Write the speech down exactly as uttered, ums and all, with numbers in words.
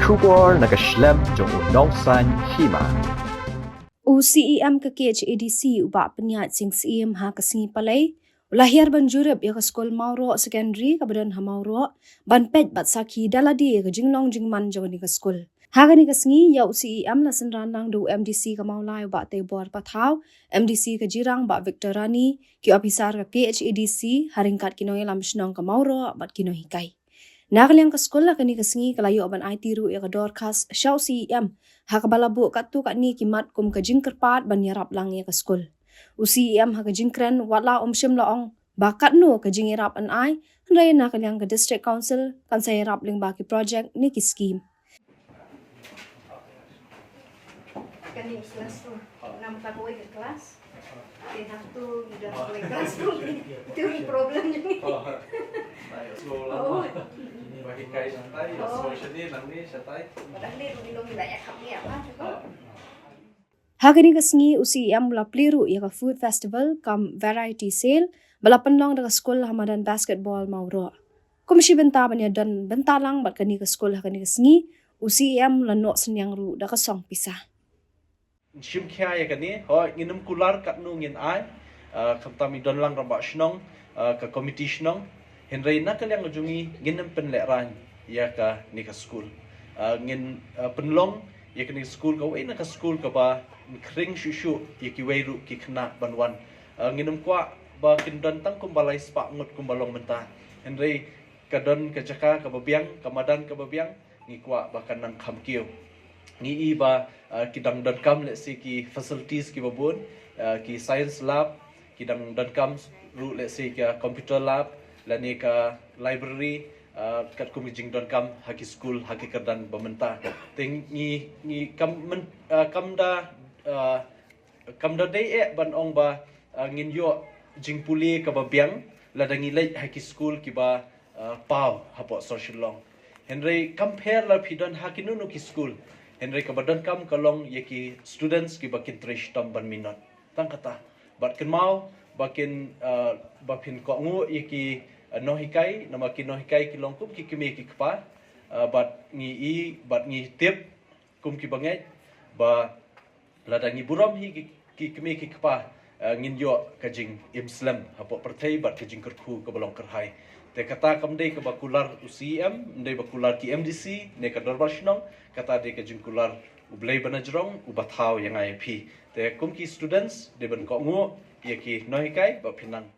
Khubor na ka shlem jong u nongsan hima. U C E M ka K H A D C u Bah Pynïaid Sing Syiem ha ka sngi Palei u la hiar ban jurip ïa ka skul Mawroh Secondary kaba don ha Mawroh ban peit bad sakhi da lade ïa ka jinglong jingman jong kane ka skul. Ha kane ka sngi ïa u C E M la synran lang da u M D C ka Mawlai u Bah Teibor Pathaw, M D C ka Jirang Bah Victor Rani, ki ophisar ka K H A D C ha ryngkat ki nongïalam shnong ka Mawroh bad ki nonghikai. Na ka liang ka skul ha kane ka sngi ka la ïoh ban aiti ruh ïa ka dorkhas sha u C E M ha kaba la buh katto katne ki mat kum ka jingkyrpad ban ïarap lang ïa ka skul. U C E M ha ka jingkren wat la um shym la ong ba katno ka jingïarap yn ai, hynrei na ka liang ka District Council kan sa ïarap lyngba ki projek ne ki skim. Kane classroom. Ngam ka kawei ka class. Te hangtu ngi don kawei classroom. Itu problem ni. Slow lama. Ba hikai shantai, slow shane nangne shantai. Padahal ni rugi long la ïa kap ni apa tu ko. Ha kane ka sngi u C E M u la plie ruh ïa ka food festival kam variety sale ba la pynlong da ka skul ha madan basketball Mawroh. Kum shi bynta ban ïadon bynta lang bad kane ka skul ha kane ka sngi, u C E M u la noh synñiang ruh da ka song pisa. Shim khia ïa kane, hooid ngin ym kular katno ngin ai, ah, khamtam i don lang rangbah shnong, ah, ka komiti shnong, hynrei na ka liang ka jong ngi ngin ym pynlehraiñ ïa kane ka skul. Ah, ngin, ah, pynlong ïa kane ka skul kawei na ka skul kaba khring shuh shuh ïa kiwei ruh ki khynnah ban wan. Ah, ngin ym kwah ba kin don tang kumba lai spah ngut kumba long mynta. Hynrei ka don ka jaka kaba biang, ka madan kaba biang, ngi kwah ba kan nang kham kiew. Ngi i ba, ah, ki dang donkam lehse ki facilities kiba bun, ah, ki science lab, ki dang donkam ruh lehse ka computer lab, lane ka library, ah, katkum ki jingdonkam ha ki skul, ha ki kyrdan ba mynta. Te ngi, ngi kam myn-, ah, kam da, ah, kam da dei eh ban ong ba, ah, ngin ïoh jingpule kaba biang lada ngi leit ha ki skul kiba, ah, paw hapoh sor Shillong. Hynrei kam pher la phi don ha kino kino ki skul. Hynrei kaba donkam ka long ïa ki students kiba kin trei shitom ban minot. Tang kata. Bad kynmaw ba kin, ah, ba phin kohnguh ïa ki, ah, nonghikai, namar ki nonghikai ki long kum ki kmie ki kpa, ah, bad ngi i, bad ngi tip kum ki bangeit ba lada ngi burom hi ki, ki kmie ki kpa, ah, ngin ïoh ka jingim slem hapoh pyrthei bad ka jingkyrkhu kaba long kyrhai. Te kata kam dei kaba kular u C E M, ym dei ba kular ki M D C ne ka dorbar shnong, kata dei ka jingkular U Blei ba na jrong uba thaw ïa nga ïa phi. Te kum ki students dei ban kohnguh ïa ki nonghikai ba phin nang